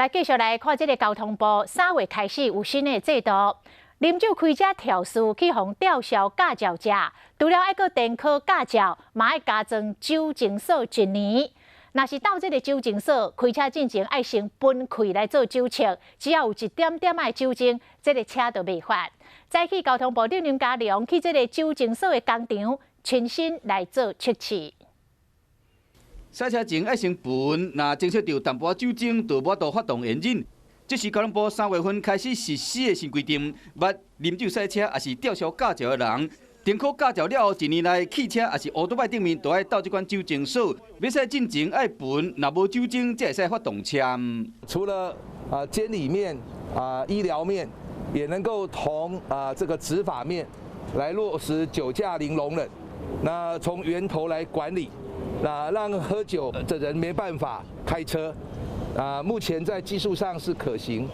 來繼續來看這个交通部3月開始有新的制度，啉酒開車肇事去予吊銷駕照者，除了愛閣重考駕照，嘛愛加裝酒精鎖一年。若是到這个酒精所開車進前愛先分開來做酒測，只要有一點點仔酒精，這个車就袂發。早起交通部長林佳龍去這个酒精所的工廠，親身來做測試。駛車前愛先聞，若偵測著淡薄仔酒精，就無法度發動引擎。這是交通部3月份開始實施的新規定。捌啉酒駛車抑是吊銷駕照的人，重考駕照了後，一年內汽車抑是歐多擺頂面，都愛到這款酒精所。欲駛進前愛聞，若無酒精，才會使發動車。除了監理面醫療面，也能夠同這個執法面來落實酒駕零容忍。那從源頭來管理。那讓喝酒的人沒辦法開車，目前在技術上是可行。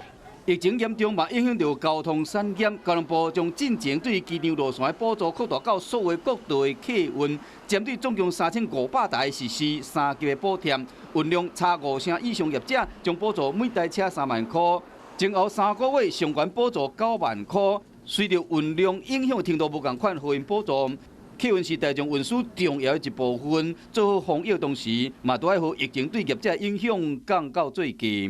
疫情嚴重嘛，影響著交通產業。交通部將進前對機場路線的補助擴大到所有國道的客運，針對總共3500台實施三級的補貼，運量差五成以上業者將補助每台車3萬箍，前後3個月上懸補助9萬箍。隨著運量影響程度無仝款，予𪜶補助。客運是大眾運輸重要的一部分，做好防疫同時，嘛都愛予疫情對業者影響降到最低。